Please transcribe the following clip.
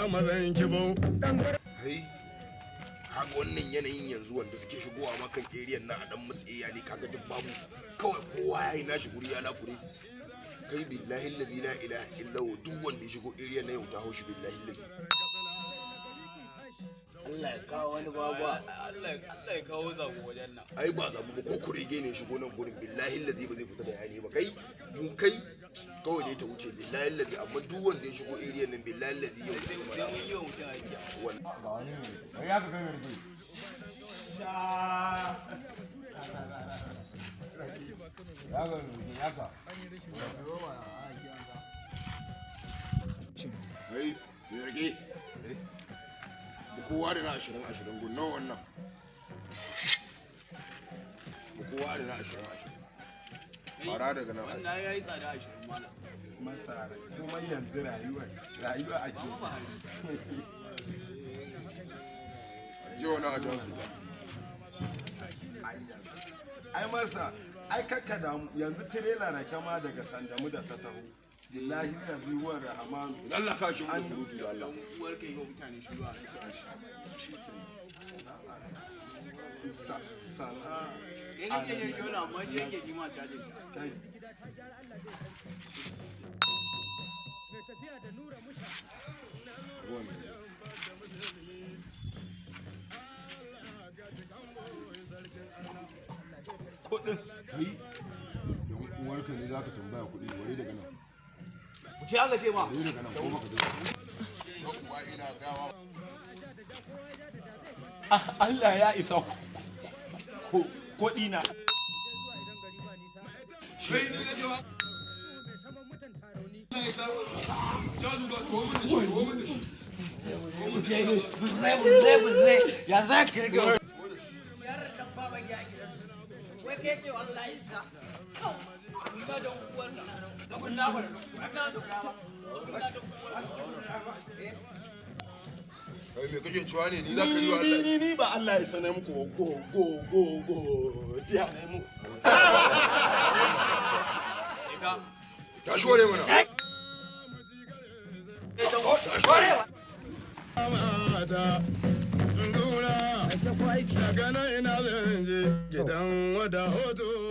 a mazan kibau. Kai, kaga wannan yanayin yanzu wanda suke shigowa makan area nan a dan musu iya ne, kaga duk babu. Kawai kowa yayi nashi guri ya lakure. Kai billahi allazi la ilaha illa hu, duk wanda ya shigo area na yau ta haushi billahi allazi. Allah ya kawo wani babuwa. Allah ya kawo zabo wajen nan. Ai ba zabu ba, ko kurege ne shigo nan gurin billahi allazi ba zai fita da yani ba. Kai mu kai kawai dai ta wuce billahi allazi, amma duk wanda ya shigo area nan billahi allazi yau sai mun yi wa mutum aiki. Wallahi Ga wani ne. Ya ka kai mai. Sha. Ya ga mai ya ka. Kai me rage? Kowa da na 20-20 gun nawa wannan? Kowa da na 20-20. Fara daga nan. Wannan ya yi tsada 20 mana. Masara kuma yanzu rayuwa ake. Ba hari. Je wani a jasu. Ai masa, ai kakka damu yanzu tirela na kyama daga Sandamu da ta taho. Billahi yanzu ruwan Rahamanu. Allah ka shi mu surutu da Allah. Uwar kai ga mutane shiru a Sana'a. Kai kake jin shola amma shi yake ji ma cajin ta. Kai. Kuɗin. Kai don uwarka ne zaka tambaya kuɗi, wari daga nan. Ku ce aka ce ma. Wari daga nan ko baka je. Uwa ina gawa. Allah ya isa kuɗi na. Kai ne ka jawa. Allah ya sa. Jazu ba ko mun da shi, ko mun da shi. Buzai buzai buzai ya za ka rage yaran nan ba ban ya gidansu. Wai kai ce wallahi sa. Ina don uwar ka. Da kun na bar. Na don uwar ka. Kai me kake cewa ne ni zaka yi wa Allah? Ni ba Allah ya sanar muku go go go go diya ne muku. Tashi ware mana. Mata ndura daga nan ina zan je gidan wada hoto.